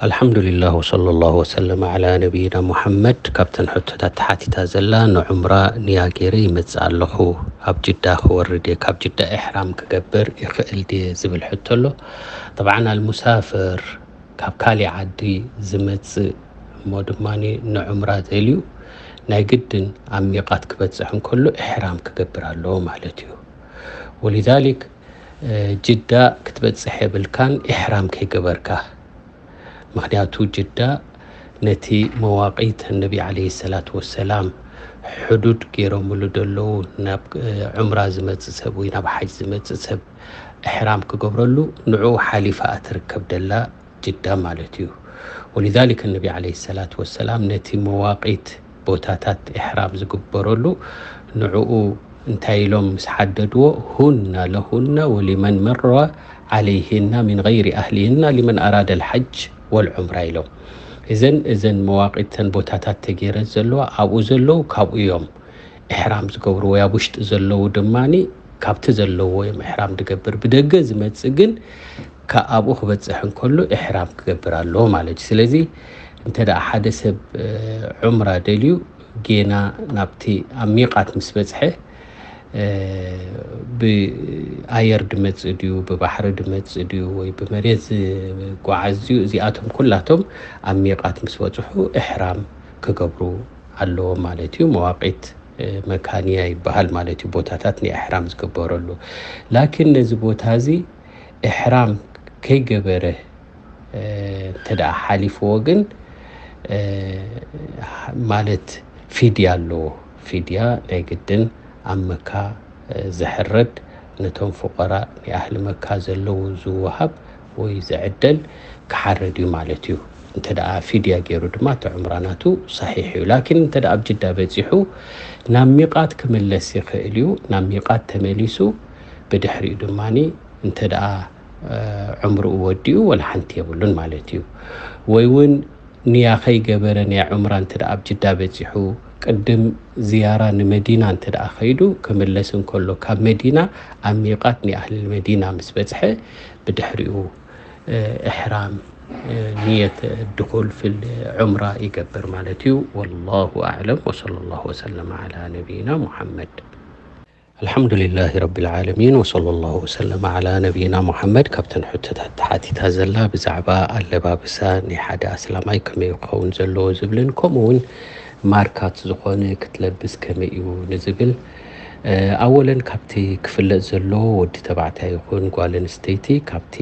ኣልሓምዱሊላህ ወሰለላሁ ወሰለም ዓላ ነቢይና ሙሓመድ። ካብተን ሕቶታት ተሓቲታ ዘላ፣ ንዑምራ ንያ ገይረ ይመጽእ ኣለኹ፣ ኣብ ጅዳ ክወርድ እየ፣ ካብ ጅዳ ኢሕራም ክገብር ይኽእል ድየ ዝብል ሕቶ ኣሎ። ጠብዓን ኣልሙሳፍር፣ ካብ ካሊእ ዓዲ ዝመጽእ እሞ ድማ ንዑምራ ደልዩ፣ ናይ ግድን ኣብ ሚቓት ክበጽሕ እንከሎ ኢሕራም ክገብር ኣለዎ ማለት እዩ። ወሊዛሊክ ጅዳ ክትበጽሕ የብልካን ኢሕራም ከይገበርካ። ምኽንያቱ ጅዳ ነቲ መዋቂት ነቢ ዓለይሂ ሰላቱ ወሰላም ሕዱድ ገይሮምሉ ደለዉ፣ ናብ ዑምራ ዝመጽእ ሰብ ወይ ናብ ሓጅ ዝመጽእ ሰብ እሕራም ክገብረሉ ንዕኡ ሓሊፋ እትርከብ ደላ ጅዳ ማለት እዩ። ወሊዛሊከ ነቢ ዓለይሂ ሰላቱ ወሰላም ነቲ መዋቂት ቦታታት ኢሕራም ዝግበረሉ ንዕኡ እንታይ ኢሎም ምስ ሓደድዎ፣ ሁና ለሁና ወሊመን መረ ዓለይሂና ሚን ገይሪ ኣህሊሂና ሊመን ኣራደ ልሓጅ ወልዑምራ ኢሎም። እዘን እዘን መዋቂተን ቦታታት ተገይረን ዘለዋ ኣብኡ ዘለዉ ካብኡ እዮም እሕራም ዝገብርዎ፣ ኣብ ውሽጢ ዘለዉ ድማ ካብቲ ዘለዎ እዮም እሕራም ዝገብር። ብደገ ዝመጽእ ግን ከ ኣብኡ ክበጽሕ እንከሎ እሕራም ክገብር ኣለዎ ማለት እዩ። ስለዚ እንተ ደኣ ሓደ ሰብ ዑምራ ደልዩ ጌና ናብቲ ኣብ ሚቃት ምስ በጽሐ ብኣየር ድመጽእ ድዩ፣ ብባሕሪ ድመጽእ ድዩ፣ ወይ ብመሬት ዝጓዓዝ ድዩ፣ እዚኣቶም ኩላቶም ኣብ ሚቃት ምስ በጽሑ እሕራም ክገብሩ ኣለዎም ማለት እዩ። መዋቂት መካንያ ይበሃል ማለት እዩ፣ ቦታታት ንእሕራም ዝግበረሉ። ላኪን ነዚ ቦታ እዚ እሕራም ከይገበረ እንተ ደኣ ሓሊፍዎ ግን ማለት ፊድያ ኣለዎ። ፊድያ ናይ ግድን ኣብ መካ ዝሕረድ፣ ነቶም ፉቀራእ ንኣህሊ መካ ዘለዉ ዝወሃብ ወይ ዝዕደል ክሓርድ እዩ ማለት እዩ። እንተ ደኣ ፊድያ ገይሩ ድማ እቲ ዑምራ ናቱ ሰሒሕ እዩ። ላኪን እንተ ደኣ ኣብ ጅዳ በጺሑ ናብ ሚቃት ክምለስ ይኽእል እዩ። ናብ ሚቃት ተመሊሱ ብድሕሪኡ ድማ እንተ ደኣ ዑምርኡ ወዲኡ ወላ ሓንቲ የብሉን ማለት እዩ። ወይ እውን ንያ ከይገበረ ናይ ዑምራ እንተ ደኣ ኣብ ጅዳ በጺሑ ቅድም ዝያራ ንመዲና እንተ ደኣ ከይዱ ክምለስ እንከሎ ካብ መዲና ኣብ ሚቃት ንኣህሊ መዲና ምስ በጽሐ ብድሕሪኡ እሕራም ንየት ድኹል ፊል ዑምራ ይገብር ማለት እዩ። ወላሁ ኣዕለም ወሰለላሁ ወሰለም ዓላ ነቢይና ሙሓመድ። ኣልሓምዱሊላሂ ረቢል ዓለሚን ወሰለላሁ ወሰለም ዓላ ነቢይና ሙሓመድ። ካብተን ሕቶታት ተሓቲታ ዘላ ብዛዕባ ኣለባብሳ ናይ ሓደ ኣስላማይ ከመይ ክኸውን ዘለዎ ዝብልን ከምኡ እውን ማርካት ዝኾነ ክትለብስ ከመይ እዩ ንዝብል፣ ኣወለን ካብቲ ክፍለጥ ዘለዎ ወዲ ተባዕታይ ይኹን ጓል ኣንስተይቲ ካብቲ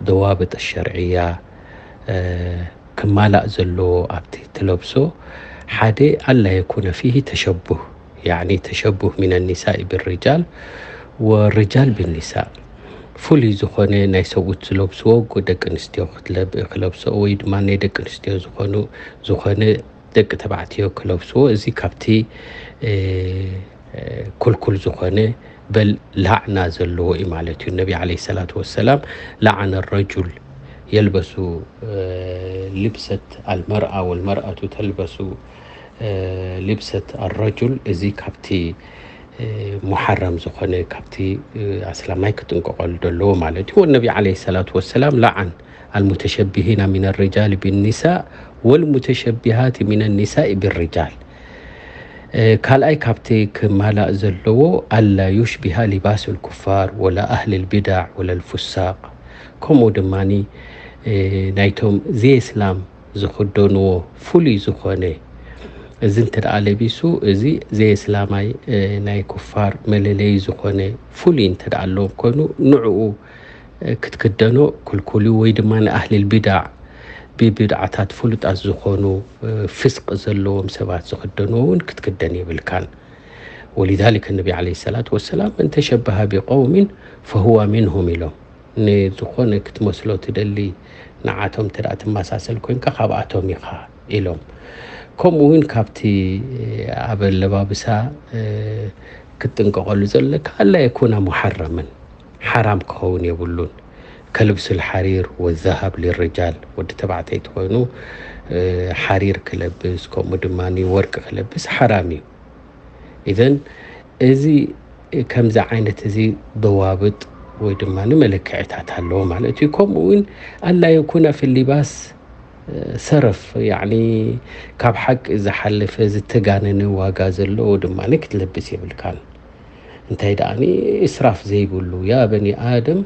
ደዋብጥ ሸርዕያ ክማላእ ዘለዎ ኣብቲ ትለብሶ ሓደ ኣላ የኩነ ፊሂ ተሸቡህ፣ ያዕኒ ተሸቡህ ሚነ ኒሳኢ ብርጃል ወርጃል ብኒሳ። ፍሉይ ዝኾነ ናይ ሰብኡት ዝለብስዎ ደቂ ኣንስትዮ ክለብስኦ ወይ ድማ ናይ ደቂ ኣንስትዮ ዝኾኑ ዝኾነ ደቂ ተባዕትዮ ክለብስዎ፣ እዚ ካብቲ ክልኩል ዝኾነ በል ላዕና ዘለዎ እዩ ማለት እዩ። ነቢ ዓለይሂ ሰላቱ ወሰላም ለዓነ ረጁል የልበሱ ልብሰት ኣልመርኣ ወልመርኣቱ ተልበሱ ልብሰት ኣረጁል፣ እዚ ካብቲ ሙሓረም ዝኾነ ካብቲ ኣስላማይ ክጥንቀቐሉ ዘለዎ ማለት እዩ። ወነቢ ዓለይሂ ሰላቱ ወሰላም ለዓን ኣልሙተሸቢሂና ሚነ ርጃል ብኒሳእ ወልሙተሸቢሃት ሚነ ኒሳኢ ብርጃል። ካልኣይ ካብቲ ክማላእ ዘለዎ ኣላ ዩሽቢሃ ሊባስ ልኩፋር ወላ ኣህሊ ልቢዳዕ ወላ ልፉሳቅ፣ ከምኡ ድማ ናይቶም ዘየስላም ዝኽደንዎ ፍሉይ ዝኾነ፣ እዚ እንተ ደኣ ለቢሱ፣ እዚ ዘየስላማይ ናይ ኩፋር መለለዪ ዝኾነ ፍሉይ እንተ ደኣ ኣለዎም ኮይኑ፣ ንዕኡ ክትክደኖ ክልኩል እዩ። ወይ ድማ ንኣህሊ ልቢዳዕ፣ ብቢድዓታት ፍሉጣት ዝኾኑ ፍስቅ ዘለዎም ሰባት ዝኽደንዎ እውን ክትክደን የብልካን። ወሊዛሊከ ነቢ ዓለይሂ ሰላቱ ወሰላም መን ተሸበሀ ቢቀውሚን ፈሁወ ሚንሁም ኢሎም። ንዝኾነ ክትመስሎ ትደሊ ንዓቶም እንተ ደኣ ትመሳሰል ኮይንካ ካብኣቶም ኢኻ ኢሎም። ከምኡ እውን ካብቲ ኣብ ኣለባብሳ ክትጥንቀቐሉ ዘለካ ኣላ የኩነ ሙሓረመን፣ ሓራም ክኸውን የብሉን። ከልብሱል ሓሪር ወዛሃብ ሊርጃል፣ ወዲ ተባዕታይ ተኾይኑ ሓሪር ክለብስ ከምኡ ድማ ወርቂ ክለብስ ሓራም እዩ። ኢዘን እዚ ከምዚ ዓይነት እዚ ደዋብጥ ወይ ድማ መለክዕታት ኣለዎ ማለት እዩ። ከምኡ እውን ኣላ የኩነ ፊ ሊባስ ሰረፍ፣ ያዕኒ ካብ ሓቂ ዝሓለፈ ዝተጋነነ ዋጋ ዘለዎ ድማ ክትለብስ የብልካን። እንታይ ደኣኒ፣ እስራፍ ዘይብሉ። ያ በኒ ኣደም፣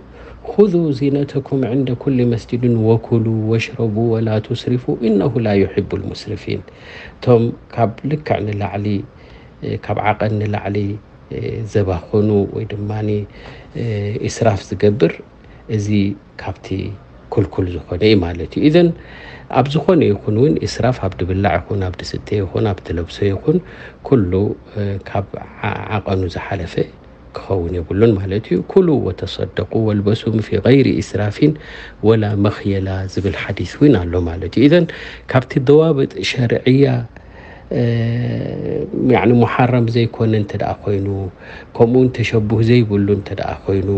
ኹዙ ዚነተኩም ዕንደ ኩሊ መስጅድን ወኩሉ ወሽረቡ ወላ ቱስሪፉ ኢነሁ ላ ዩሒቡል ሙስሪፊን። እቶም ካብ ልክዕ ንላዕሊ፣ ካብ ዓቐን ንላዕሊ ዘባኽኑ ወይ ድማ እስራፍ ዝገብር፣ እዚ ካብቲ ክልኩል ዝኾነ እዩ ማለት እዩ። ኢዘን ኣብ ዝኾነ ይኹን እውን እስራፍ፣ ኣብ ድብላዕ ይኹን፣ ኣብ ድስተ ይኹን፣ ኣብ ትለብሶ ይኹን፣ ኩሉ ካብ ዓቐኑ ዝሓለፈ ክኸውን የብሉን ማለት እዩ። ኩሉ ወተሰደቁ ወልበሱ ፊ ገይሪ ኢስራፊን ወላ መኽየላ ዝብል ሓዲስ እውን ኣሎ ማለት እዩ። ኢዘን ካብቲ ደዋብጥ ሸርዕያ ያኒ ሙሓረም ዘይኮነ እንተ ደኣ ኮይኑ፣ ከምኡ እውን ተሸቡህ ዘይብሉ እንተ ደኣ ኮይኑ፣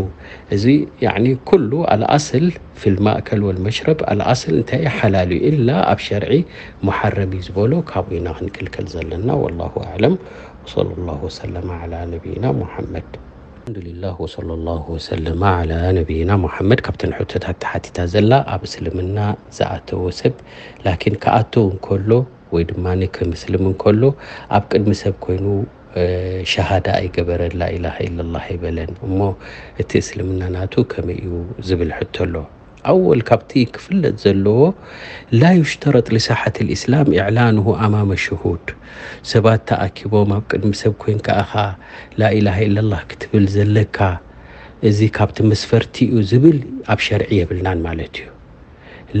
እዚ ያኒ ኩሉ ኣልኣስል ፊል ማእከል ወልመሽረብ ኣልኣስል እንታይ እዩ? ሓላል እዩ። ኢላ ኣብ ሸርዒ ሙሓረም እዩ ዝበሎ ካብኡ ኢና ክንክልከል ዘለና። ወላሁ ኣዕለም። ወሰለ ላሁ ወሰለመ ዓላ ነቢይና ሙሓመድ። ኣልሓምዱሊላህ ወሰለ ላሁ ወሰለመ ዓላ ነቢይና ሙሓመድ። ካብተን ሕቶታት ተሓቲታ ዘላ ኣብ እስልምና ዝኣተወ ሰብ ላኪን ክኣቱ እንከሎ ወይ ድማ ከምስልም እንከሎ ኣብ ቅድሚ ሰብ ኮይኑ ሸሃዳ ኣይገበረን፣ ላኢላሃ ኢለላህ ኣይበለን። እሞ እቲ እስልምና ናቱ ከመይ እዩ ዝብል ሕቶ ኣሎ። ኣወል ካብቲ ክፍለጥ ዘለዎ ላ ዩሽተረጥ ሊሳሓት ልእስላም ኢዕላንሁ ኣማመ ሽሁድ። ሰባት ተኣኪቦም ኣብ ቅድሚ ሰብ ኮይንካ ኢኻ ላኢላሃ ኢለላህ ክትብል ዘለካ፣ እዚ ካብቲ መስፈርቲ እዩ ዝብል ኣብ ሸርዒ የብልናን ማለት እዩ።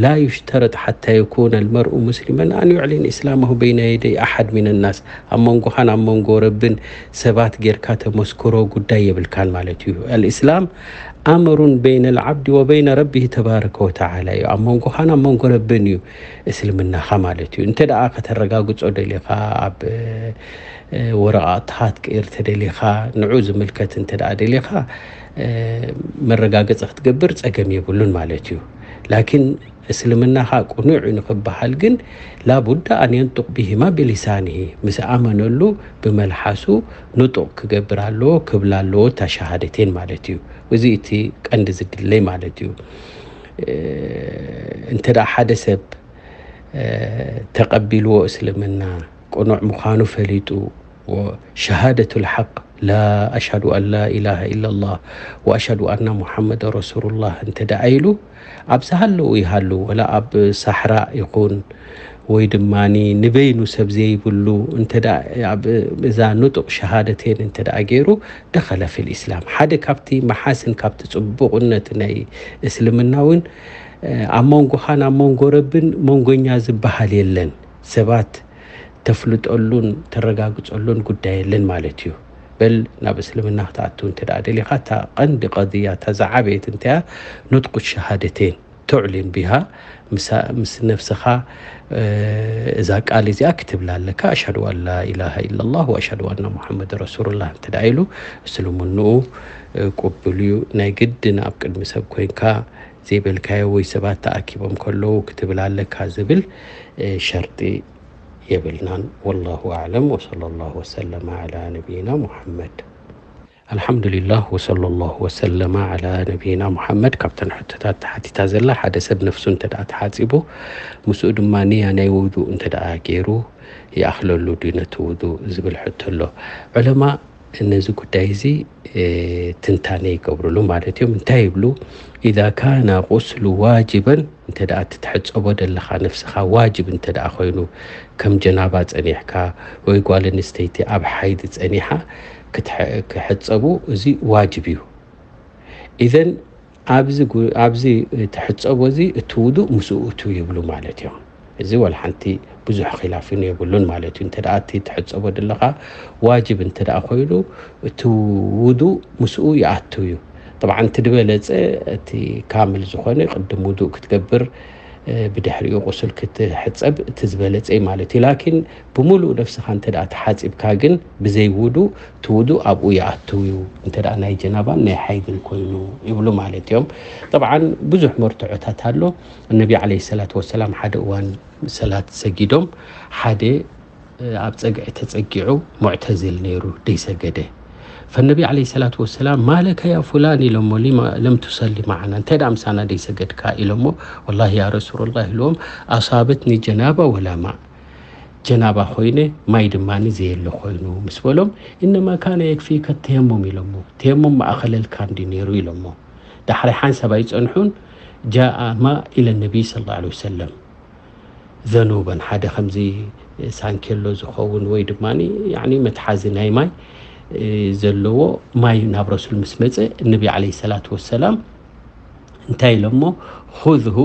ላ ዩሽተረጥ ሓታ የኩነ ልመርኡ ሙስሊመን ኣን ዩዕሊን ኢስላመሁ በይነ የደይ ኣሓድ ሚን ናስ። ኣብ መንጎኻን ኣብ መንጎ ረብን ሰባት ጌርካ ተመስክሮ ጉዳይ የብልካን ማለት እዩ። ኣልእስላም ኣምሩን በይነ ልዓብዲ ወበይነ ረቢሂ ተባረከ ወተዓላ እዩ። ኣብ መንጎኻን ኣብ መንጎ ረብን እዩ እስልምናኻ ማለት እዩ። እንተ ደኣ ከተረጋግጾ ደሊኻ፣ ኣብ ወረቓቕትኻ ክትቅይር ተደሊኻ፣ ንዑ ዝምልከት እንተ ደኣ ደሊኻ መረጋገጺ ክትገብር ጸገም የብሉን ማለት እዩ። ላኪን እስልምናኻ ቅኑዕ እዩ ንኽበሃል ግን ላቡዳ ኣን የንጡቕ ቢሂማ ብሊሳኒሂ፣ ምስ ኣመነሉ ብመልሓሱ ንጡቕ ክገብር ኣለዎ፣ ክብል ኣለዎ እታ ሸሃደቴን ማለት እዩ። እዚ እቲ ቀንዲ ዝድለይ ማለት እዩ። እንተ ደኣ ሓደ ሰብ ተቐቢልዎ እስልምና ቅኑዕ ምዃኑ ፈሊጡ፣ ወሸሃደቱ ልሓቅ ላ ኣሽሃዱ ኣን ላ ኢላሃ ኢላላህ ወኣሽሃዱ ኣና ሙሓመድ ረሱሉላህ እንተ ደኣ ኢሉ፣ ኣብ ዝሃለዉ ይሃሉ፣ ወላ ኣብ ሳሕራ ይኹን ወይ ድማ ንበይኑ ሰብ ዘይብሉ፣ እንተ ደኣ ኣብ እዛ ንጡቕ ሸሃደቴን እንተ ደኣ ገይሩ፣ ደኸለ ፊል ኢስላም። ሓደ ካብቲ መሓስን ካብቲ ጽቡቕነት ናይ እስልምና እውን ኣብ መንጎኻን ኣብ መንጎ ረብን መንጎኛ ዝበሃል የለን። ሰባት ተፍልጠሉን ተረጋግጸሉን ጉዳይ የለን ማለት እዩ። በል ናብ እስልምና ክትኣቱ እንተ ደኣ ደሊኻ፣ እታ ቀንዲ ቀድያ፣ እታ ዝዓበየት እንተያ፣ ኑጥቁ ሸሃደቴን ቱዕሊን ቢሃ፣ ምስ ነፍስኻ እዛ ቃል እዚኣ ክትብላ ኣለካ፣ ኣሽሃዱ ኣን ላ ኢላሃ ኢላላህ ወኣሽሃዱ ኣና ሙሓመድ ረሱሉላህ እንተ ደኣ ኢሉ፣ እስልምንኡ ቅቡል እዩ። ናይ ግድን ኣብ ቅድሚ ሰብ ኮይንካ ዘይበልካዮ ወይ ሰባት ተኣኪቦም ከለዉ ክትብል ኣለካ ዝብል ሸርጢ የብልናን። ወላሁ ኣዕለም ወሰለ ላሁ ወሰለመ ዓላ ነቢይና ሙሓመድ። ኣልሓምዱሊላህ ወሰለ ላሁ ወሰለመ ዓላ ነቢይና ሙሓመድ። ካብተን ሕቶታት ተሓቲታ ዘላ፣ ሓደ ሰብ ነፍሱ እንተ ደኣ ተሓጺቡ፣ ምስኡ ድማ ንያ ናይ ውዱእ እንተ ደኣ ገይሩ፣ ይኣኽለሉ ድዩ ነቲ ውዱእ ዝብል ሕቶ ኣሎ። ዑለማ ነዚ ጉዳይ እዚ ትንታነ ይገብርሉ ማለት እዮም። እንታይ ይብሉ? ኢዛ ካነ ቁስሉ ዋጅበን፣ እንተ ደኣ እቲ ትሕጸቦ ደለኻ ነፍስኻ ዋጅብ እንተ ደኣ ኮይኑ፣ ከም ጀናባ ጸኒሕካ ወይ ጓል ኣንስተይቲ ኣብ ሓይድ ጸኒሓ ክትሕ-፣ ክሕጸቡ፣ እዚ ዋጅብ እዩ። ኢዘን ኣብዚ ጉ-፣ ኣብዚ ትሕጸቦ እዚ እቲ ውዱእ ምስኡ እቱ ይብሉ ማለት እዮም። እዚ ወላ ሓንቲ ብዙሕ ኺላፍን የብሉን ማለት እዩ። እንተ ደኣ እቲ ትሕጸቦ ደለኻ ዋጅብ እንተ ደኣ ኮይኑ፣ እቲ ውዱእ ምስኡ ይኣቱ እዩ። ጠብዓን እቲ ዝበለጸ፣ እቲ ካምል ዝኾነ ቅድም ውዱእ ክትገብር፣ እ፣ ብድሕሪኡ ቁስል ክትሕጸብ እቲ ዝበለጸ እዩ ማለት እዩ። ላኪን ብምሉእ ነፍስኻ እንተ ደኣ ተሓጺብካ ግን ብዘይ ውዱእ፣ እቲ ውዱእ ኣብኡ ይኣቱ እዩ፣ እንተ ደኣ ናይ ጀናባን ናይ ሓይድን ኮይኑ ይብሉ ማለት እዮም። ጠብዓን ብዙሕ መርትዖታት ኣሎ። እነቢ ዓለይሂ ሰላቱ ወሰላም ሓደ እዋን ሰላት ሰጊዶም፣ ሓደ፣ እ፣ ኣብ ጸግዒ ተጸጊዑ ሙዕተዚል ነይሩ ደይሰገደ። ፈነቢ ዓለይሂ ሰላቱ ወሰላም፣ "ማለከ ያ ፉላን?" ኢሎሞ፣ "ሊማ ለም ቱሰሊ መዓና? እንታይ ደኣ ምሳና ደይሰገድካ?" ኢሎሞ፣ "ወላሂ ያ ረሱሉላህ" ኢልዎም፣ "ኣሳበትኒ ጀናባ ወላ ማእ፣ ጀናባ ኮይነ፣ ማይ ድማ ዘየለ ኮይኑ" ምስ በሎም፣ "ኢነማ ካነ የክፊከ ተየሙም" ኢሎሞ፣ "ተየሙም ማእኸለልካ እንዲ ነይሩ" ኢሎሞ። ዳሕራይ ሓንሳብ ኣይጸንሑን፣ ጃኣ ማእ ኢለ ነቢይ ሰለላሁ ዐለይሂ ወሰለም። ዘኑበን፣ ሓደ ከምዚ ሳንኬሎ ዝኸውን ወይ ድማ፣ ያኒ፣ መትሓዚ ናይ ማይ፣ እ፣ ዘለዎ ማይ ናብ ረሱል ምስ መጸ፣ ነቢ ዓለይሂ ሰላቱ ወሰላም እንታይ ኢሎሞ? "ኹዝሁ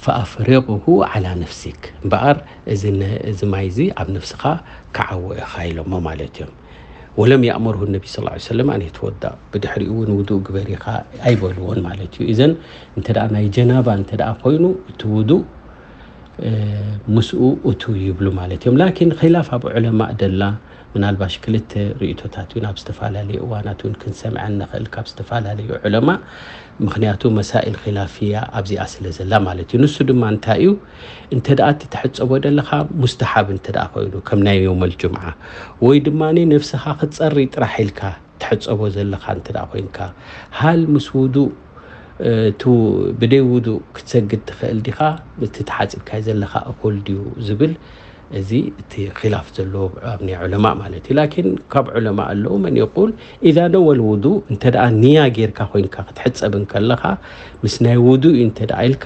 ፈኣፍሪቕሁ ዓላ ነፍሲክ። እምበኣር እዚ ነ-፣ እዚ ማይ እዚ ኣብ ነፍስኻ ክዓዎ ኢኻ" ኢሎሞ ማለት እዮም። ወለም የእመርሁ ነቢ ሰለላሁ ዐለይሂ ወሰለም ኣን የተወዳእ፣ ብድሕሪኡ እውን ውዱእ ግበር ኢኻ ኣይበልዎን ማለት እዩ። እዘን እንተ ደኣ ናይ ጀናባ እንተ ደኣ ኮይኑ፣ እቲ ውዱእ፣ እ፣ ምስኡ እቱ ይብሉ ማለት እዮም። ላኪን ኺላፍ ኣብ ዑለማእ ደላ፣ ምናልባሽ ክልተ ርእይቶታት እውን ኣብ ዝተፈላለዩ እዋናት እውን ክንሰምዐን ንኽእል ካብ ዝተፈላለዩ ዑለማእ። ምኽንያቱ መሳኢል ኺላፍያ ኣብዚኣ ስለ ዘላ ማለት እዩ። ንሱ ድማ እንታይ እዩ? እንተ ደኣ እቲ ትሕጸቦ ደለኻ ሙስተሓብ እንተ ደኣ ኮይኑ፣ ከም ናይ የውመል ጁምዓ፣ ወይ ድማ ነፍስኻ ክትጸሪ ጥራሕ ኢልካ ትሕጸቦ ዘለኻ እንተ ደኣ ኮይንካ፣ ሃል ምስ ውዱእ፣ እ፣ ቱ-፣ ብደይ ውዱእ ክትሰግድ ትኽእል ዲኻ? እቲ ተሓጺብካዮ ዘለኻ እኹል ድዩ ዝብል፣ እዚ እቲ ኺላፍ ዘለዎ ኣብ ናይ ዑለማእ ማለት እዩ። ላኪን ካብ ዑለማእ ኣለዉ መን የቁል፣ ኢዛ ነወል ውዱእ፣ እንተ ደኣ ንያ ጌርካ ኮይንካ ክትሕጸብ እንከለኻ፣ ምስ ናይ ውዱእ እዩ እንተ ደኣ ኢልካ፣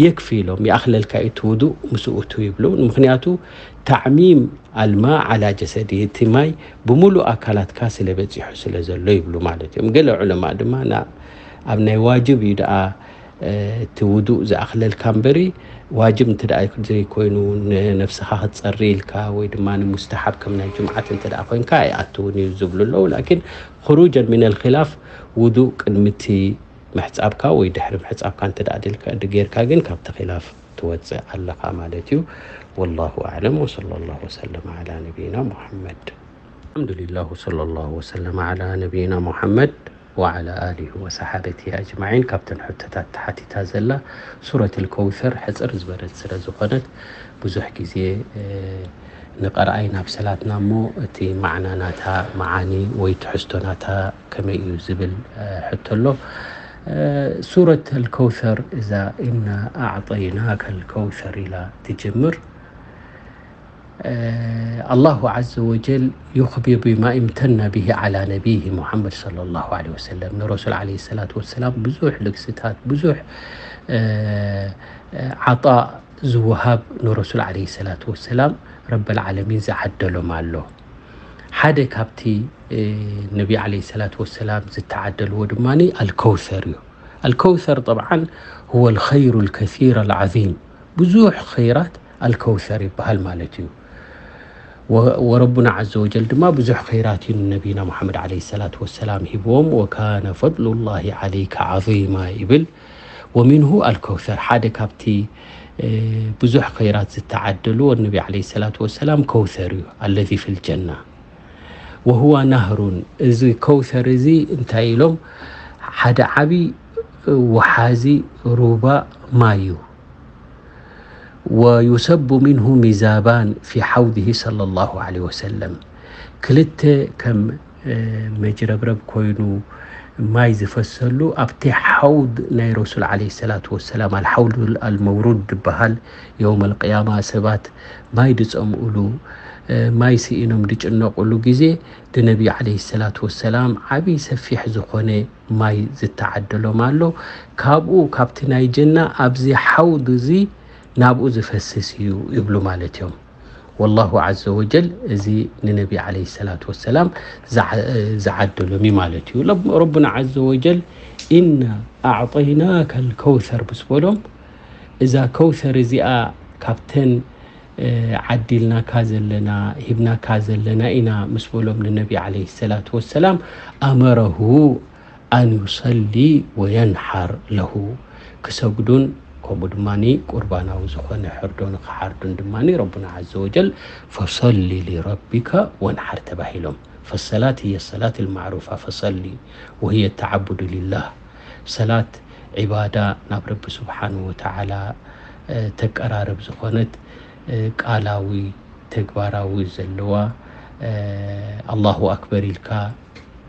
የክፊ ኢሎም፣ ይኣኽለልካ እዩ እቲ ውዱእ፣ ምስኡ እቱ ይብሉ። ምኽንያቱ ታዕሚም ኣልማ ዓላ ጀሰዲ፣ እቲ ማይ ብምሉእ ኣካላትካ ስለ በጺሑ ስለ ዘሎ ይብሉ ማለት እዮም። ገለ ዑለማእ ድማ ና-፣ ኣብ ናይ ዋጅብ እዩ ደኣ፣ እ፣ እቲ ውዱእ ዝኣኽለልካ እምበሪ፣ ዋጅብ እንተ ደኣ ዘይኮይኑ፣ ንነፍስኻ ክትጸሪ ኢልካ ወይ ድማ ንሙስተሓብ ከም ናይ ጅምዓት እንተ ደኣ ኮይንካ ኣይኣትውን እዩ ዝብሉ ኣለዉ። ላኪን ኹሩጀን ሚነል ኺላፍ፣ ውዱእ ቅድሚ እቲ ምሕጻብካ ወይ ድሕሪ ምሕጻብካ እንተ ደኣ ድልካ-፣ ጌርካ ግን ካብቲ ኺላፍ ትወጽእ ኣለኻ ማለት እዩ። ወላሁ ኣዕለም ወሰለላሁ ወሰለም ዓላ ነቢይና ሙሐመድ። ኣልሐምዱሊላህ ወሰለላሁ ወሰለም ዓላ ነቢይና ሙሐመድ ወዓላ ኣሊሂ ወሰሓበቲ ኣጅማዒን። ካብተን ሕቶታት ተሓቲታ ዘላ ሱረት ኣልከውሰር ሕጽር ዝበለት ስለ ዝኾነት ብዙሕ ግዜ፣ እ፣ ንቐርኣይ ናብ ሰላትና እሞ እቲ ማዕና ናታ መዓኒ ወይ ትሕዝቶ ናታ ከመይ እዩ ዝብል፣ እ፣ ሕቶ ኣሎ። እ፣ ሱረት ኣልከውሰር እዛ ኢና ኣዕጠይናከ ኣልከውሰር ኢላ ትጅምር። እ፣ ኣላሁ ዐዘ ወጀል ዩኽቢር ቢማ እምተነ ብሂ ዐላ ነቢይሂ ሙሐመድ ሰለላሁ ዐለይሂ ወሰለም። ንረሱል ዐለይሂ ሰላቱ ወሰላም ብዙሕ ልግስታት፣ ብዙሕ፣ እ፣ እ፣ ዓጣእ ዝወሃብ ንረሱል ዐለይሂ ሰላቱ ወሰላም ረበል ዓለሚን ዝዓደሎም ኣሎ። ሓደ ካብቲ፣ እ፣ ነቢ ዐለይሂ ሰላቱ ወሰላም ዝተዓደልዎ ድማ ኣልከውሰር እዩ። ኣልከውሰር ጠብዓን ሁወ ኣልኸይሩ ኣልከሲር ኣልዓዚም፣ ብዙሕ ኸይራት ኣልከውሰር ይበሃል ማለት እዩ። ወ-፣ ወረቡና ዐዘ ወጀል ድማ ብዙሕ ኸይራት እዩ ንነቢና ሙሐመድ ዐለይሂ ሰላቱ ወሰላም ሂብዎም። "ወካነ ፈድሉላሂ ዐለይከ ዐዚማ" ይብል። "ወሚንሁ ኣልከውሰር"፣ ሓደ ካብቲ፣ እ፣ ብዙሕ ኸይራት ዝተዓደሉ ወነቢ ዐለይሂ ሰላቱ ወሰላም ከውሰር እዩ፣ "ኣለዚ ፊል ጀና ወሁዋ ናህሩን"። እዚ ከውሰር እዚ እንታይ ኢሎም? ሓደ ዓቢ ወሓዚ ሩባ ማይ እዩ። "ወዩሰቡ ሚንሁ ሚዛባን ፊ ሓውድሂ ሰለላሁ ዐለይሂ ወሰለም"፣ ክልተ ከም፣ እ፣ መጅረብረብ ኮይኑ ማይ ዝፈሰሉ ኣብቲ ሓውድ ናይ ረሱል ዐለይሂ ሰላቱ ወሰላም፣ ኣልሓውድ ኣልመውሩድ ዝበሃል፣ የውም ኣልቅያማ ሰባት ማይ ዝጸምኡሉ፣ እ፣ ማይ ስኢኖም ዝጭነቑሉ ግዜ፣ ንነቢ ዐለይሂ ሰላቱ ወሰላም ዓቢ ሰፊሕ ዝኾነ ማይ ዝተዓደሎም ኣሎ። ካብኡ፣ ካብቲ ናይ ጀና፣ ኣብዚ ሓውድ እዚ ናብኡ ዝፈስስ እዩ ይብሉ ማለት እዮም። ወላሁ ዐዘ ወጀል እዚ ንነቢ ዐለይሂ ሰላቱ ወሰላም ዝዓ-፣ ዝዓደሎም እዩ ማለት እዩ። ለብ-፣ ረቡና ዐዘ ወጀል፣ "ኢና ኣዕጠይናከ ኣልከውሰር" ምስ በሎም፣ እዛ ከውሰር እዚኣ ካብተን፣ እ፣ ዓዲልናካ ዘለና፣ ሂብናካ ዘለና ኢና ምስ በሎም ንነቢ ዐለይሂ ሰላቱ ወሰላም፣ ኣመረሁ ኣን ዩሰሊ ወየንሓር ለሁ፣ ክሰግዱን ከምኡ ድማ ቁርባናዊ ዝኾነ ሕርዶ ንኽሓርዱን ድማ ረቡና ዐዘ ወጀል፣ "ፈሰሊ ሊረቢከ ወንሓር" ተባሂሎም። ፈሰላት ህየ ሰላት ልማዕሩፋ ፈሰሊ ወህየ ተዓቡዱ ሊላህ። ሰላት ዒባዳ ናብ ረቢ ስብሓንሁ ወተዓላ፣ እ፣ ተቀራርብ ዝኾነት፣ እ፣ ቃላዊ ተግባራዊ ዘለዋ፣ እ፣ ኣላሁ ኣክበር ኢልካ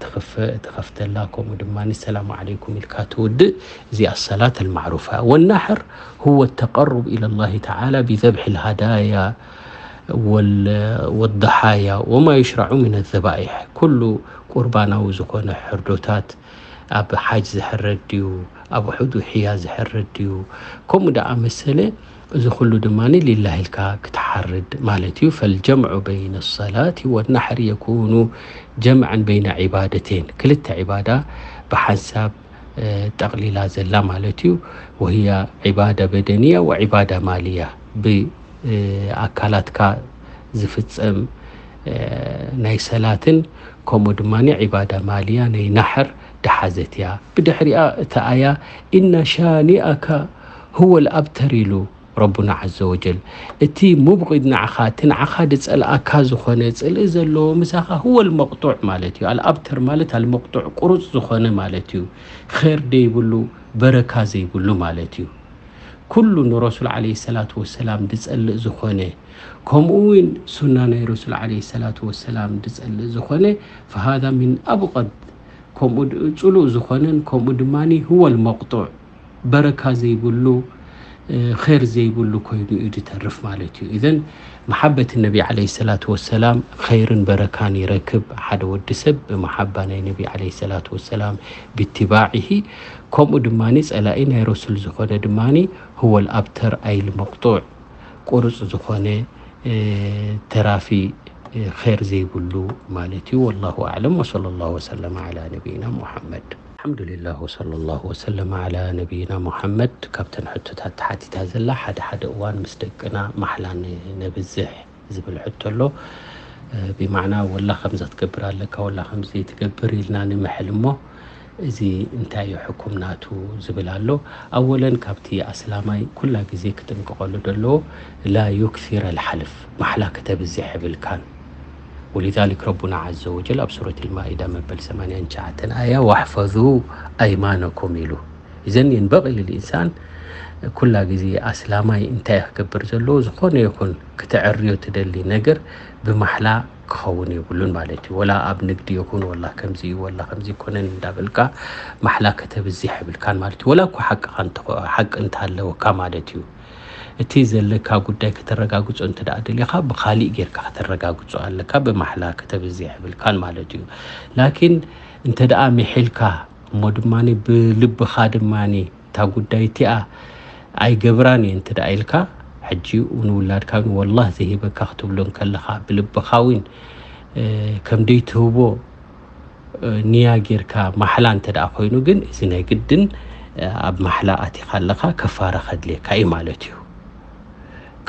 ትኸፍተላ፣ ከምኡ ድማ ሰላሙ ዓለይኩም ኢልካ ትውድእ። እዚኣ ሰላት ኣልማዕሩፋ። ወናሕር هو التقرب إلى الله تعالى بذبح الهدايا والضحايا وما يشرع من الذبائح። ኩሉ ቁርባናዊ ዝኾነ ሕርዶታት ኣብ ሓጅ ዝሕረድ ድዩ፣ ኣብ ሑዱሕያ ዝሕረድ ድዩ፣ ከምኡ ደኣ መሰለ። እዚ ኩሉ ድማ ሊላህ ኢልካ ክትሓርድ ማለት እዩ። فالجمع بين الصلاة والنحر يكون جمعا بين عبادتين، ክልተ ዒባዳ ብሓንሳብ ጠቕሊላ ዘላ ማለት እዩ። وهي عبادة بدنية وعبادة مالية። ብኣካላትካ ዝፍጸም ናይ ሰላትን ከምኡ ድማ ዒባዳ ማልያ ናይ ናሕር ደሓዘት እያ። ብድሕሪኣ እታ ኣያ إن شانئك هو الأبتر ኢሉ ረቡና ዓዘ ወጀል። እቲ ሙብቒድ ንዓኻ፣ እቲ ንዓኻ ዝጸልኣካ ዝኾነ ጽልኢ ዘለዎ ምሳኻ هو المقطوع ማለት እዩ። ኣልኣብተር ማለት ኣልመቅጡዕ፣ ቁሩጽ ዝኾነ ማለት እዩ። ኸይር ዘይብሉ፣ በረካ ዘይብሉ ማለት እዩ። ኩሉ ንረሱል ዓለይሂ ሰላቱ ወሰላም ዝጸልእ ዝኾነ፣ ከምኡ እውን ሱና ናይ ረሱል ዓለይሂ ሰላቱ ወሰላም ዝጸልእ ዝኾነ፣ فهذا من أبغض ከምኡ ጽሉእ ዝኾነን ከምኡ ድማ هو المقطوع በረካ ዘይብሉ ኸይር ዘይብሉ ኮይኑ እዩ ዝተርፍ ማለት እዩ። እዘን መሓበት ነቢ ዓለይሂ ሰላቱ ወሰላም ኸይርን በረካን ይረክብ ሓደ ወዲ ሰብ ብመሓባ ናይ ነቢ ዓለይሂ ሰላቱ ወሰላም ብትባዒሂ። ከምኡ ድማ ጸላኢ ናይ ረሱል ዝኾነ ድማ هو الأبتر أي المقطوع ቁሩጽ ዝኾነ ተራፊ ኸይር ዘይብሉ ማለት እዩ። والله أعلم وصلى الله وسلم على نبينا محمد. الحمد لله وصلى الله وسلم على نبينا محمد። ካብተን ሕቶታት ተሓቲታ ዘላ ሓደ ሓደ እዋን ምስ ደቅና ማሕላ ን- ነብዝሕ ዝብል ሕቶ ኣሎ። ብማዕና ወላ ከምዚ ክትገብር ኣለካ ወላ ከምዚ ትገብር ኢልና ንምሕል እሞ እዚ እንታይ እዩ ሕኩም ናቱ ዝብል ኣሎ። ኣወለን ካብቲ ኣስላማይ ኩላ ግዜ ክጥንቅቐሉ ዘለዎ ላ ዩክሲረ ልሓልፍ ማሕላ ከተብዝሕ ይብልካን። ولذلك ربنا عز وجل ኣብ ሱረት ልማኢዳ መበል ሰማንያን ትሽዓተን ኣያ واحفظوا أيمانكم ኢሉ። إذن ينبغي للإنسان ኩላ ግዜ ኣስላማይ እንታይ ክገብር ዘለዎ ዝኾነ ይኹን ክትዕርዮ ትደሊ ነገር ብማሕላ ክኸውን የብሉን ማለት እዩ። ወላ ኣብ ንግዲ ይኹን ወላ ከምዚ እዩ ወላ ከምዚ ይኮነን እንዳበልካ ማሕላ ከተብዝሕ ይብልካን ማለት እዩ። ወላ እኮ ሓቅኻ እንተ- ሓቂ እንተሃለወካ ማለት እዩ። እቲ ዘለካ ጉዳይ ከተረጋግጾ እንተ ደኣ ደሊኻ ብኻሊእ ጌርካ ከተረጋግጾ ኣለካ፣ ብማሕላ ከተብዝሕ ይብልካን ማለት እዩ። ላኪን እንተ ደኣ ምሒልካ እሞ ድማ ብልብኻ ድማ እታ ጉዳይ እቲኣ ኣይገብራን እየ እንተ ደኣ ኢልካ ሕጂ ንውላድካ እውን ወላህ ዘይህበካ ክትብሎ እንከለኻ ብልብኻ እውን ከም ደይትህቦ ንያ ጌርካ ማሕላ እንተ ደኣ ኮይኑ ግን እዚ ናይ ግድን ኣብ ማሕላ ኣቲኻ ኣለኻ ከፋራ ከድልየካ እዩ ማለት እዩ።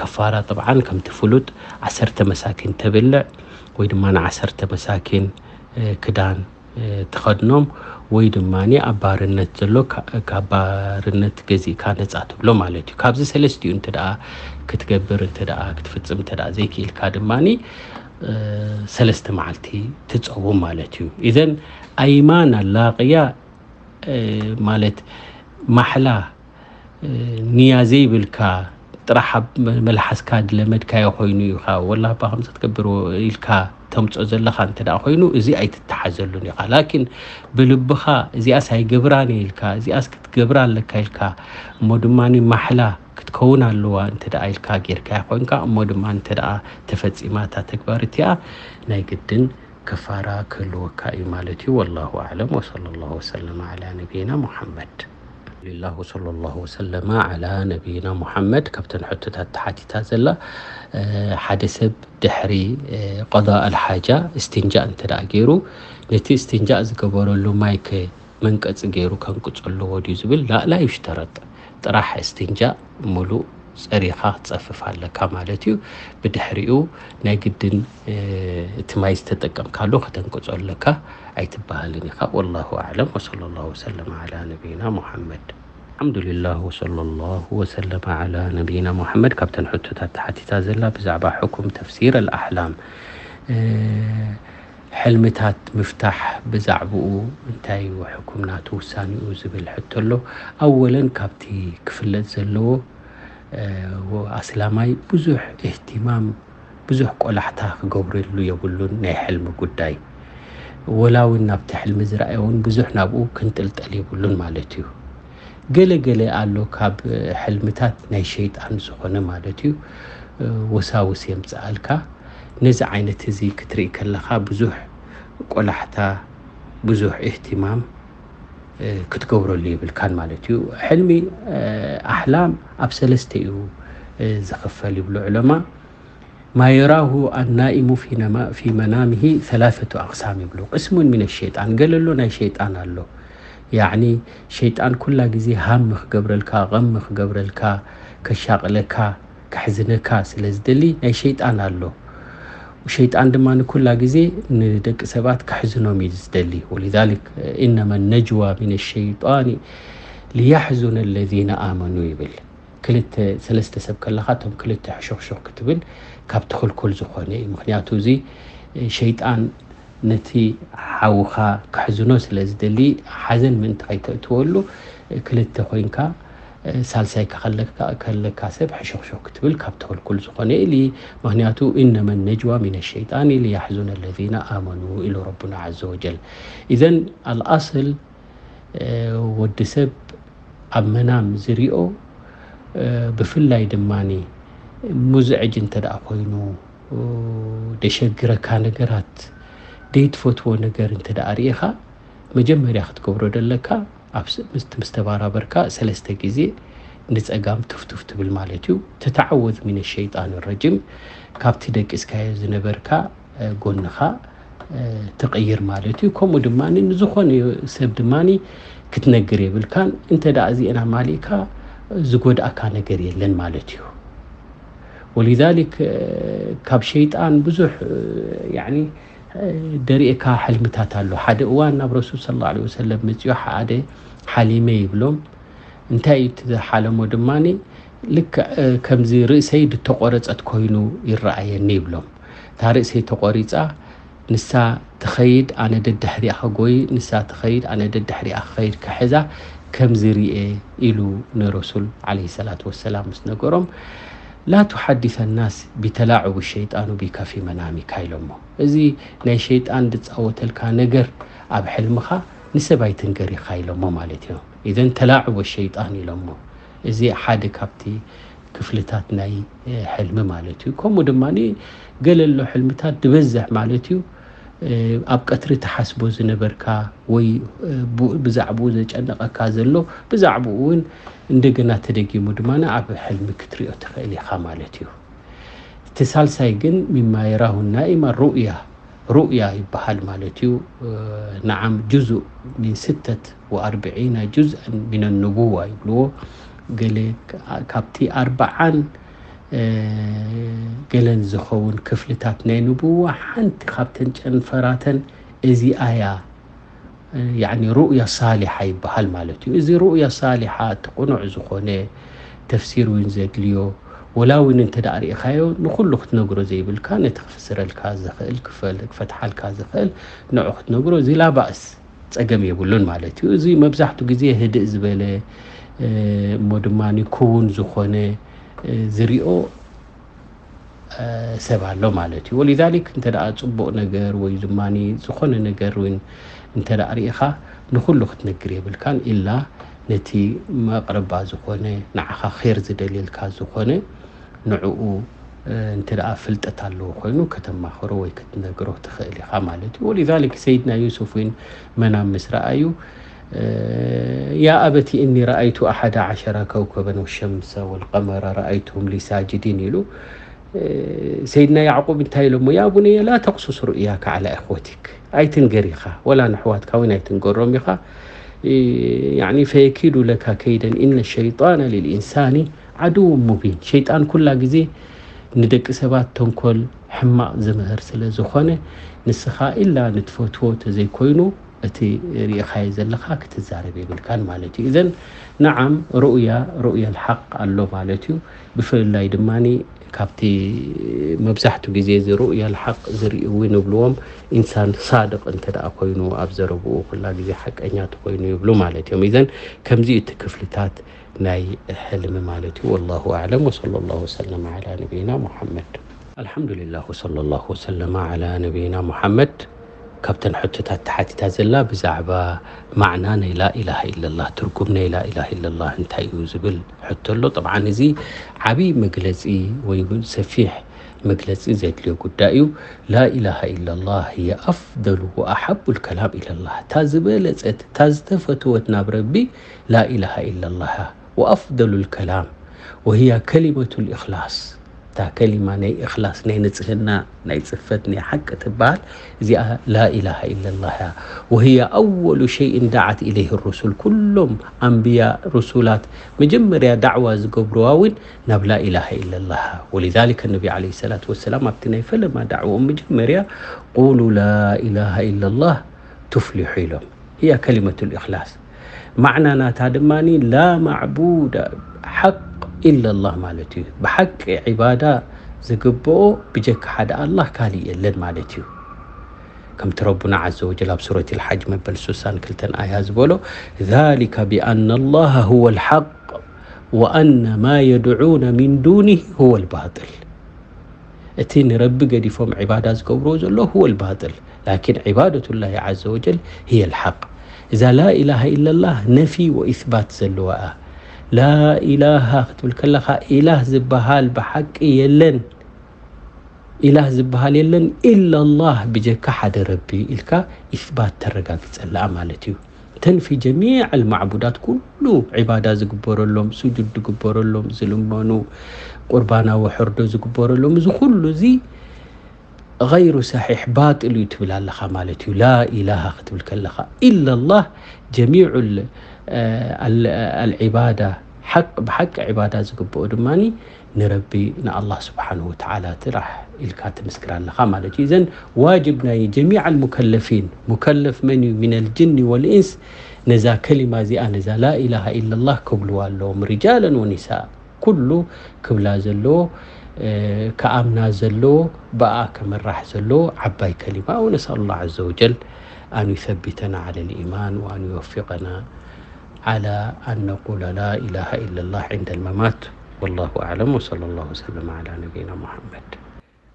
ከፋራ ጥብዓን ከምቲ ፍሉጥ ዓሰርተ መሳኪን ተብልዕ ወይ ድማ ንዓሰርተ መሳኪን ክዳን ትኸድኖም ወይ ድማ ኣብ ባርነት ዘሎ ካብ ባርነት ገዚእካ ነፃ ትብሎ ማለት እዩ። ካብዚ ሰለስቲኡ እንተ ደኣ ክትገብር እንተ ደኣ ክትፍፅም እንተ ደኣ ዘይክኢልካ ድማ ሰለስተ መዓልቲ ትፀውም ማለት እዩ። ኢዘን ኣይማን ኣላቅያ ማለት ማሕላ ንያ ዘይብልካ ጥራሕ ኣብ መልሓስካ ዝለመድካዮ ኮይኑ ኢኻ ወላ እባ ከምዚ ክትገብር ኢልካ ተምፅኦ ዘለኻ እንተ ደኣ ኮይኑ እዚ ኣይትተሓዘሉን ኢኻ። ላኪን ብልብኻ እዚኣስ ኣይገብራን እየ ኢልካ እዚኣስ ክትገብራ ኣለካ ኢልካ እሞ ድማ ማሕላ ክትከውን ኣለዋ እንተ ደኣ ኢልካ ጌርካያ ኮይንካ እሞ ድማ እንተ ደኣ ተፈፂማ እታ ተግባር እቲኣ ናይ ግድን ከፋራ ክህልወካ እዩ ማለት እዩ። ወላሁ ኣዕለም ወሰለ ላሁ ወሰለመ ዓላ ነቢይና ሙሓመድ። ልላህ ወሰለ ላሁ ወሰለመ ዓላ ነቢይና ሙሓመድ። ካብተን ሕቶታት ተሓቲታ ዘላ ሓደ ሰብ ድሕሪ ቀዳ ኣልሓጃ እስትንጃእ እንተ ደኣ ገይሩ ነቲ እስትንጃእ ዝገበረሉ ማይ ከ መንቀፂ ገይሩ ከንቅፆ ኣለዎ ድዩ ዝብል ላእላ ይሽተረጥ። ጥራሕ እስትንጃእ ሙሉእ ፀሪኻ ክትፀፍፍ ኣለካ ማለት እዩ። ብድሕሪኡ ናይ ግድን እቲ ማይ ዝተጠቀምካሉ ከተንቅፆ ኣለካ ኣይትበሃልን ኢኻ። ወላሁ ኣዕለም ወሰለ ላሁ ወሰለመ ዓላ ነቢይና ሙሓመድ። ኣልሓምዱሊላህ ወሰለ ላሁ ወሰለመ ዓላ ነቢይና ሙሓመድ። ካብተን ሕቶታት ተሓቲታ ዘላ ብዛዕባ ሕኩም ተፍሲር ኣልኣሕላም ሕልምታት ምፍታሕ ብዛዕብኡ እንታይ እዩ ሕኩም ናቱ ውሳኔኡ ዝብል ሕቶ ኣሎ። ኣወለን ካብቲ ክፍለጥ ዘለዎ ኣስላማይ ብዙሕ እህትማም ብዙሕ ቆላሕታ ክገብረሉ የብሉን ናይ ሕልሚ ጉዳይ። ወላ እውን ናብቲ ሕልሚ ዝረኣየ እውን ብዙሕ ናብኡ ክንጥልጠል የብሉን ማለት እዩ። ገለ ገለ ኣሎ ካብ ሕልምታት ናይ ሸይጣን ዝኾነ ማለት እዩ፣ ወሳውስ የምፅኣልካ። ነዚ ዓይነት እዚ ክትርኢ ከለኻ ብዙሕ ቆላሕታ፣ ብዙሕ እህትማም ክትገብረሉ የብልካን ማለት እዩ። ሕልሚ ኣሕላም ኣብ ሰለስተ እዩ ዝኽፈል ይብሉ ዑለማ። ማ የራሁ ኣናኢሙ ፊ መናሚሂ ሰላሰቱ ኣቅሳም ይብሉ። ቅስሙን ሚነ ሸይጣን፣ ገለሎ ናይ ሸይጣን ኣሎ። ያዕኒ ሸይጣን ኩላ ግዜ ሃም ክገብረልካ፣ ቐም ክገብረልካ፣ ከሻቕለካ፣ ከሕዝነካ ስለ ዝደሊ ናይ ሸይጣን ኣሎ። ሸይጣን ድማ ንኩላ ግዜ ንደቂ ሰባት ከሕዝኖም እዩ ዝደሊ። ወሊዛሊክ ኢነመ ነጅዋ ሚነ ሸይጣኒ ሊያሕዙነ ለዚነ ኣመኑ ይብል። ክልተ ሰለስተ ሰብ ከለኻ እቶም ክልተ ሕሹኽሹኽ ክትብል ካብ ትኽልኩል ዝኾነ እዩ። ምክንያቱ እዚ ሸይጣን ነቲ ሓውኻ ከሕዝኖ ስለ ዝደሊ ሓዘን ምእንቲ ከይተእትወሉ ክልተ ኮይንካ ሳልሳይካ ከለካ ሰብ ሕሹኽሹኽ ክትብል ካብ ትኽልኩል ዝኾነ ኢሊ። ምክንያቱ ኢነመ ነጅዋ ሚነ ሸይጣን ሊያሕዙነ ለዚነ ኣመኑ ኢሉ ረቡና ዓዘ ወጀል። ኢዘን ኣልኣስል ወዲ ሰብ ኣብ መናም ዝሪኦ ብፍላይ ድማ ሙዝዕጅ እንተ ደኣ ኮይኑ ደሸግረካ ነገራት ደይትፈትዎ ነገር እንተ ደኣ ርኢኻ መጀመርያ ክትገብሮ ደለካ ኣብ ምስ ተበራበርካ ሰለስተ ግዜ ንጸጋም ትፍቱፍ ትብል ማለት እዩ። ተተዓወዝ ሚነ ሸይጣን ረጅም ካብቲ ደቂስካዮ ዝነበርካ ጎንኻ ትቕይር ማለት እዩ። ከምኡ ድማ ንዝኾነ ሰብ ድማ ክትነግር የብልካን። እንተ ደኣ እዚኤን ኣማሊእካ ዝጎድኣካ ነገር የለን ማለት እዩ። ወሊዛሊክ ካብ ሸይጣን ብዙሕ ያኒ ደርእየካ ሕልምታት ኣሎ። ሓደ እዋን ናብ ረሱል ሰለላሁ ዐለይሂ ወሰለም መጺኡ ሓደ ሓሊመ ይብሎም። እንታይ እዩ እቲ ዝሓለሞ ድማ ልክዕ ከምዚ ርእሰይ ዝተቆረጸት ኮይኑ ይረኣየኒ ይብሎም። እታ ርእሰይ ተቆሪጻ ንሳ ትኸይድ ኣነ ደድሕሪኣ ክጎይ፣ ንሳ ትኸይድ ኣነ ደድሕሪኣ ክኸይድ ክሕዛ ከምዚ ርኤ ኢሉ ንረሱል ዓለይሂ ሰላቱ ወሰላም ምስ ነገሮም ላ ቱሓዲሰ ናስ ቢተላዑቡ ሸይጣኑ ቢካ ፊ መናሚካ ኢሎሞ። እዚ ናይ ሸይጣን ዝፃወተልካ ነገር ኣብ ሕልምኻ ንሰብ ኣይትንገር ኢኻ ኢሎሞ ማለት እዮም። ኢዘን ተላዕቦ ሸይጣን ኢሎሞ። እዚ ሓደ ካብቲ ክፍልታት ናይ ሕልሚ ማለት እዩ። ከምኡ ድማ ገለ ኣሎ ሕልምታት ዝበዝሕ ማለት እዩ ኣብ ቀትሪ ትሓስቦ ዝነበርካ ወይ ብዛዕባኡ ዘጨነቐካ ዘሎ ብዛዕባኡ እውን እንደገና ተደጊሙ ድማ ኣብ ሕልሚ ክትሪኦ ትኽእል ኢኻ ማለት እዩ። እቲ ሳልሳይ ግን ሚማ የራሁ ናኢማ ሩእያ ሩእያ ይበሃል ማለት እዩ። ነዓም ጁዙእ ሚን ስተት ወኣርብዒና ጁዝኣን ሚን ንቡዋ ይብልዎ። ገለ ካብቲ ኣርብዓን ገለን ዝኸውን ክፍልታት ናይ ንቡዋ ሓንቲ ካብተን ጨንፈራተን እዚኣ እያ። ያኒ ሩእያ ሳሊሓ ይበሃል ማለት እዩ። እዚ ሩእያ ሳሊሓ እቲ ቅኑዕ ዝኾነ ተፍሲር እውን ዘድልዮ ወላ እውን እንተ ደኣ ርኢኻዮ ንኹሉ ክትነግሮ ዘይብልካ ነቲ ክፍስረልካ ዝኽእል ክፈትሓልካ ዝኽእል ንዑ ክትነግሮ እዚ ላባእስ ጸገም የብሉን ማለት እዩ። እዚ መብዛሕቱ ግዜ ህድእ ዝበለ እሞ ድማ ክውን ዝኾነ ዝሪኦ ሰብ ኣሎ ማለት እዩ። ወሊዛሊክ እንተ ደኣ ጽቡቕ ነገር ወይ ድማ ዝኾነ ነገር እውን እንተ ደኣ ርኢኻ ንኹሉ ክትነግር የብልካን ኢላ ነቲ መቕረባ ዝኾነ ንዓኻ ኼር ዝደልየልካ ዝኾነ ንዕኡ እንተ ደኣ ፍልጠት ኣለዎ ኮይኑ ከተማኽሮ ወይ ክትነግሮ ትኽእል ኢኻ ማለት እዩ። ወሊዛሊክ ሰይድና ዩሱፍ እውን መናም ምስ ረኣዩ ያ ኣበቲ እኒ ረኣይቱ ኣሓደ ዓሸረ ከውከበን ወሸምሰ ወልቀመረ ረኣይቱሁም ሊ ሳጅዲን ኢሉ ሰይድና ያዕቁብ እንታይ ኢሎሞ ያ ቡነየ ላ ተቅሱስ ሩእያካ ዓላ እኽወቲክ ኣይትንገር ኢኻ ወላ ንሕዋትካ እውን ኣይትንገሮም ኢኻ ያኒ ፈየኪዱ ለካ ከይደን ኢነ ሸይጣነ ልልኢንሳኒ ዓድው ሙቢን ሸይጣን ኩላ ግዜ ንደቂ ሰባት ተንኮል ሕማቕ ዝምህር ስለ ዝኾነ ንስኻ ኢላ ንትፈትዎ ተዘይኮይኑ እቲ ርኢኻዮ ዘለኻ ክትዛረብ የብልካን ማለት እዩ። እዘን ነዓም ሩእያ ሩእያ ልሓቅ ኣሎ ማለት እዩ። ብፍላይ ድማ ካብቲ መብዛሕቱ ግዜ እዚ ሩእያ ልሓቅ ዝርእዊ ንብልዎም ኢንሳን ሳድቅ እንተ ደኣ ኮይኑ ኣብ ዘረብኡ ኩላ ግዜ ሓቀኛ ተኮይኑ ይብሉ ማለት እዮም። እዘን ከምዚ እቲ ክፍልታት ናይ ሕልሚ ማለት እዩ። ወላሁ ኣዕለም ወሰለ ላሁ ወሰለም ዓላ ነቢይና ሙሓመድ። ኣልሓምዱሊላህ ወሰለ ላሁ ወሰለመ ዓላ ነቢይና ሙሓመድ። ካብተን ሕቶታት ተሓቲታ ዘላ ብዛዕባ ማዕና ናይ ላኢላሃ ኢለላህ፣ ትርጉም ናይ ላኢላሃ ኢለላህ እንታይ እዩ ዝብል ሕቶ ኣሎ። ጠብዓን እዚ ዓብዪ መግለጺ ወይ እውን ሰፊሕ መግለጺ ዘድልዮ ጉዳይ እዩ። ላኢላሃ ኢለላህ ህየ ኣፍደሉ ወኣሓቡ ልከላም ኢለላህ፣ እታ ዝበለጸት፣ እታ ዝተፈተወት ናብ ረቢ ላኢላሃ ኢለላህ ወኣፍደሉ ልከላም ወህያ ከሊመቱ ልእኽላስ። እታ ከሊማ ናይ እኽላስ፣ ናይ ንጽህና፣ ናይ ጽፈት፣ ናይ ሓቂ ትበሃል እዚኣ ላኢላሃ ኢለላህ እያ። ወህያ ኣወሉ ሸይእን ዳዓት ኢለይህ ሩሱል፣ ኩሎም ኣንብያ ሩሱላት መጀመርያ ዳዕዋ ዝገብርዋ እውን ናብ ላኢላሃ ኢለላህ። ወሊዛሊከ ነቢ ዓለይሂ ሰላቱ ወሰላም ኣብቲ ናይ ፈለማ ዳዕዋኦም መጀመርያ ቁሉ ላኢላሃ ኢለላህ ቱፍሊሑ ኢሎም። ህያ ከሊመቱ ልእኽላስ። ማዕና ናታ ድማ ላ ማዕቡደ ሓቅ ኢለላህ ማለት እዩ። ብሓቂ ዒባዳ ዝግብኦ ብጀካ ሓደ ኣላህ ካሊእ የለን ማለት እዩ። ከምቲ ረቡና ዓዘ ወጀል ኣብ ሱረት ልሓጅ መበል ስሳን ክልተን ኣያ ዝበሎ፣ ذلك بأن الله هو الحق وأن ما يدعون من دونه هو الباطل። እቲ ንረቢ ገዲፎም ዒባዳ ዝገብርዎ ዘሎ ሁወ ልባጥል፣ ላኪን ዒባደቱላሂ ዓዘ ወጀል ህየ ልሓቅ። እዛ ላኢላሃ ኢለላህ ነፊ ወኢስባት ዘለዋ እያ። ላኢላሃ ክትብል ከለኻ ኢላህ ዝበሃል ብሓቂ የለን፣ ኢላህ ዝበሃል የለን ኢላላህ ብጀካ ሓደ ረቢ ኢልካ ኢስባት ተረጋግጸላ ማለት እዩ። ተንፊ ጀሚዕ ኣልማዕቡዳት፣ ኩሉ ዒባዳ ዝግበረሎም፣ ስጁድ ዝግበረሎም፣ ዝልመኑ፣ ቁርባናዊ ሕርዶ ዝግበረሎም፣ እዚ ኩሉ እዚ ገይሩ ሰሒሕ፣ ባጥል እዩ ትብል ኣለኻ ማለት እዩ። ላኢላሃ ክትብል ከለኻ ኢላላህ ጀሚዑ ል-፣ ኣል-፣ ኣልዒባዳ ሓቅ፣ ብሓቂ ዒባዳ ዝግብኦ ድማኒ ንረቢ ንኣላህ ስብሓንሁ ወተዓላ ጥራሕ ኢልካ ትምስክር ኣለኻ ማለት እዩ። እዘን ዋጅብ ናይ ጀሚዕ ኣልሙከለፊን፣ ሙከለፍ መን እዩ? ሚነል ጅኒ ወልኢንስ፣ ነዛ ከሊማ እዚኣ፣ ነዛ ላኢላሃ ኢለላህ ክብልዋ ኣለዎም፣ ሪጃለን ወኒሳ፣ ኩሉ ክብላ ዘለዎ፣ እ፣ ክኣምና ዘለዎ፣ ብኣ ክምራሕ ዘለዎ ዓባይ ከሊማ። ወነስኣሉላህ ዓዘ ወጀል ኣን ዩሰቢተና ዓለል ኢማን ወኣን ዩወፊቀና على أن نقول لا إله إلا الله عند الممات. والله أعلم، وصلى الله وسلم على نبينا محمد.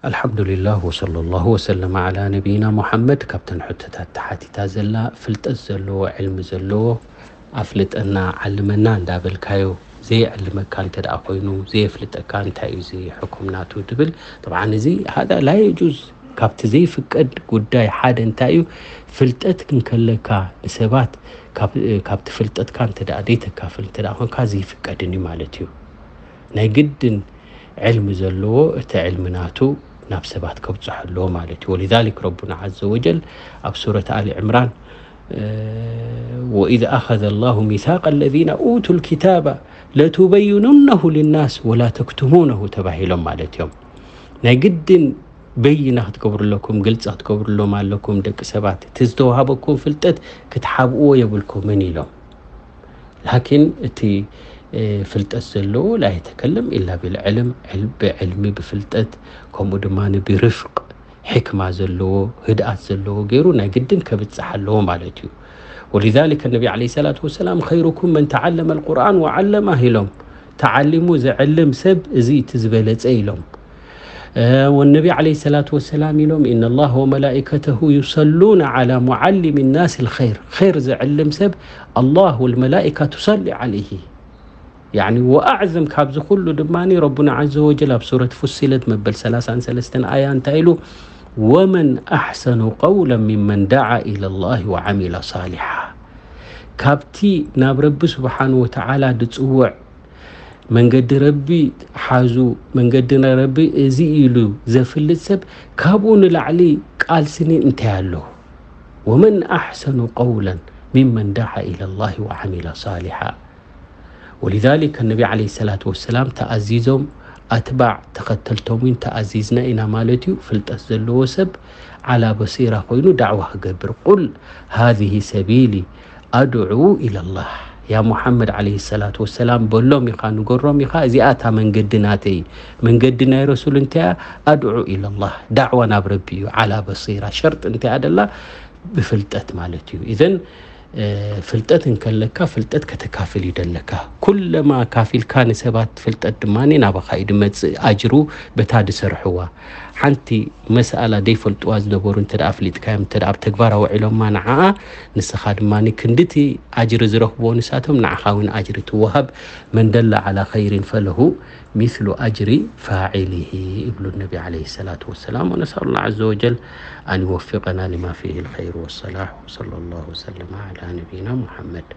الحمد لله، وصلى الله وسلم على نبينا محمد። ካብተን ሕቶታት ተሓቲታ ዘላ፣ ፍልጠት ዘለዎ፣ ዕልሚ ዘለዎ ኣፍልጠና፣ ዓልመና እንዳበልካዮ፣ ዘየዕልመካ እንተ ደኣ ኮይኑ፣ ዘየፍልጠካ እንታይ እዩ እዚ ሕኩም ናቱ ትብል? ጠብዓን እዚ ሃዳ ላ የጁዝ፣ ካብቲ ዘይፍቀድ ጉዳይ ሓደ እንታይ እዩ? ፍልጠት እንከለካ ንሰባት ካብ-፣ ካብቲ ፍልጠትካ እንተ ደኣ ዘይተካፍል እንተ ደኣ ኮንካ ዘይፍቀድን እዩ ማለት እዩ። ናይ ግድን ዕልሚ ዘለዎ እቲ ዕልሚ ናቱ ናብ ሰባት ከብጽሖ ኣለዎ ማለት እዩ። ወሊዛሊክ ረቡና ዓዘ ወጀል ኣብ ሱረት ኣሊ ዕምራን፣ እ፣ ወኢዝ ኣኸዘ ላሁ ሚሳቀ ለዚነ ኡቱ ልኪታበ ለቱበይኑነሁ ልናስ ወላ ተክቱሙነሁ ተባሂሎም ማለት እዮም። ናይ ግድን በይና ክትገብሩ ኣለኩም፣ ግልጺ ክትገብሩሎም ኣለኩም። ደቂ ሰባት፣ እቲ ዝተዋሃበኩም ፍልጠት ክትሓብእዎ የብልኩምን ኢሎም። ላኪን እቲ፣ እ፣ ፍልጠት ዘለዎ ላ የተከለም ኢላ ቢልዕልም፣ ዕል-፣ ብዕልሚ፣ ብፍልጠት፣ ከምኡ ድማ ብርፍቅ፣ ሕክማ ዘለዎ፣ ህድኣት ዘለዎ ገይሩ ናይ ግድን ከብጽሕ ኣለዎ ማለት እዩ። ወሊዛሊከ ነቢ ዓለይሂ ሰላቱ ወሰላም፣ "ኸይሩኩም መን ተዓለመ ልቁርኣን ወዓለማህ" ኢሎም። ተዓሊሙ ዘዕልም ሰብ እዚ እቲ ዝበለጸ ኢሎም። እ፣ ወነቢ ዓለይሂ ሰላቱ ወሰላም ኢሎም፣ "ኢነ ላህ ወመላኢከተሁ ዩሰሉነ ዓላ ሙዓሊሚ ናስ ልኸይር።" ኸይር ዘዕልም ሰብ ኣላህ ወልመላኢካ ቱሰሊ ዓለይሂ። ያዕኒ፣ ወኣዕዘም ካብዚ ኩሉ ድማኒ ረቡና ዓዘ ወጀል ኣብ ሱረት ፉሲለት መበል ሰላሳን ሰለስተን ኣያ እንታይ ኢሉ? "ወመን ኣሕሰኑ ቀውለን ሚመን ደዓ ኢለላሂ ወዓሚለ ሳሊሓ።" ካብቲ ናብ ረቢ ስብሓን ወተዓላ ድጽውዕ፣ መንገዲ ረቢ ሓዙ፣ መንገዲ ረቢ እዚ ኢሉ ዘፍልጥ ሰብ ካብኡ ንላዕሊ ቃል ስኒ እንታይ ኣሎ? "ወመን ኣሕሰኑ ቀውለን ሚመን ደዓ ኢለላሂ ወዓሚለ ሳሊሓ።" ወሊዛሊከ ነቢ ዓለይሂ ሰላቱ ወሰላም ተኣዚዞም፣ ኣትባዕ ተኸተልቶም እውን ተኣዚዝና ኢና ማለት እዩ። ፍልጠት ዘለዎ ሰብ ዓላ በሲራ ኮይኑ ዳዕዋ ክገብር። "ቁል ሃዚሂ ሰቢሊ ኣድዑ ኢለላህ።" ያ ሙሓመድ ዓለይሂ ሰላቱ ወሰላም በሎም ኢኻ፣ ንገሮም ኢኻ፣ "እዚኣ እታ መንገዲ ናተይ፣ መንገዲ ናይ ረሱል እንታይ እያ? ኣድዑ ኢለላህ፣ ዳዕዋ ናብ ረቢ እዩ፣ ዓላ በሲራ።" ሸርጢ እንታይ እያ ደላ? ብፍልጠት ማለት እዩ። ኢዘን፣ እ፣ ፍልጠት እንከለካ ፍልጠት ከተካፍል እዩ ደለካ። ኩለማ ካፊልካ ንሰባት ፍልጠት ድማ ናባኻ እዩ ድመጽእ፣ ኣጅሩ በታ ድሰርሕዋ። ሓንቲ መስኣላ ዘይፈልጥዋ ዝነበሩ እንተ ደኣ ኣፍሊጥካዮም፣ እንተ ደኣ ኣብ ተግባር ኣውዒሎማ ንዓኣ፣ ንስኻ ድማ ክንድቲ ኣጅሪ ዝረኽብዎ ንሳቶም፣ ንዓኻ እውን ኣጅሪ ትወሃብ። መን ደለ ዓላ ኸይሪን ፈለሁ ሚስሉ ኣጅሪ ፋዒሊሂ ይብሉ ነቢ ዓለይሂ ሰላቱ ወሰላም። ወነስኣሉላህ ዐዘ ወጀል ኣን ይወፊቀና ሊማ ፊሂ ልኸይር ወሰላሕ። ወሰለላሁ ወሰለመ ዓላ ነቢይና ሙሐመድ።